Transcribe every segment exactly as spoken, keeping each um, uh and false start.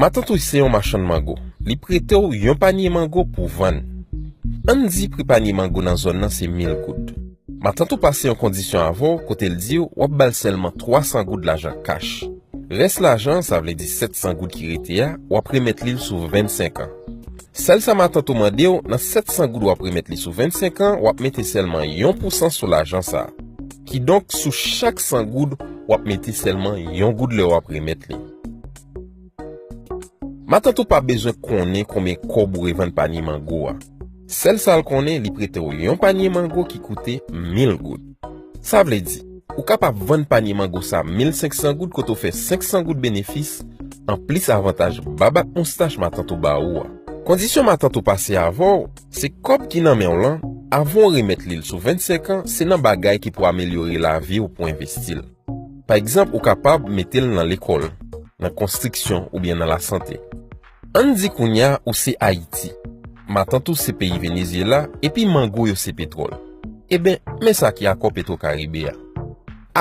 Matant ou se yon machann mango. Li prete w yon panye mango pou vann. Ann di pri panye mango nan zòn nan se mil goud. Matant ou pase yon kondisyon avè w kote l di w w ap ba l sèlman twa san goud lajan kach. Rès lajan, sa vle di sèt san goud ki rete a, w ap remèt li l sou vennsenk an. Sèl sa matant ou mande w, nan sèt san goud w ap remèt li sou vennsenk an, w ap mete sèlman yon pousan sou lajan sa a. Kidonk, sou chak san goud, w ap mete sèlman yon goud lè w ap remèt li. Matant ou pa bezwen konnen konbyen kòb ou revann panye mango a. Sèl sa l konnen, li prete w yon panye mango ki koute mil goud. Sa vle di, ou kapab vann panye mango sa mil senk san goud kote w fè senk san goud benefis, anplis avantaj bab ak moustach matant ou ba ou a. Kondisyon matant ou pase avè w, se kòb ki nan men w lan, avan w remèt li l sou vennsenk an, se nan bagay ki pou amelyore lavi w pou envesti l. Pa egzanp, ou kapab mete l nan lekòl, nan konstriksyon oubyen nan lasante. Ann di kounye a ou se Ayiti, matant ou se peyi Venezyela, epi mango yo se petwòl. Eben, men sa ki akò Petwokaribe a.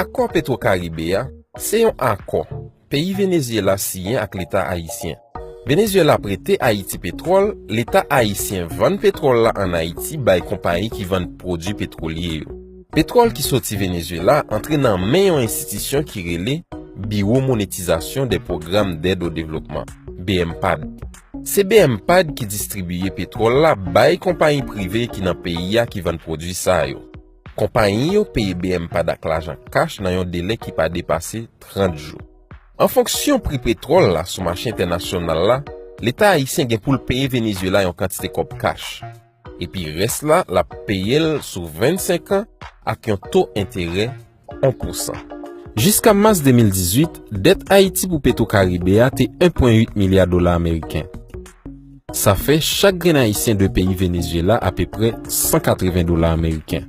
Akò Petwokaribe a se yon akò peyi Venezyela siyen ak Leta ayisyen. Venezyela prete Ayiti petwòl, Leta ayisyen vann petwòl la ann Ayiti bay konpayi ki vann pwodui petwolye yo. Petwòl ki soti Venezyela antre nan men yon enstitisyon ki rele Biwo Monetizasyon dè Pwogram dèd o Devlopman, BMPAD. Se BMPAD ki distribiye petwòl la bay konpayi prive ki nan peyi a ki vann pwodui sa yo. Konpayi yo peye BMPAD ak lajan kach nan yon delè ki pa depase trant jou. An fonksyon pri petwòl la sou mache entènasyonal la, Leta ayisyen gen pou l peye Venezyela yon kantite kòb kach. Epi rès la, l ap peye l sou vennsenk an ak yon to enterè yon pousan. Jiska mas de mil dizuit, dèt Ayiti pou Petwokaribe a te en pwen uit milya dola ameriken. Sa fè chak grenn Ayisyen dwe peyi Venezyela apeprè san katreven dola ameriken.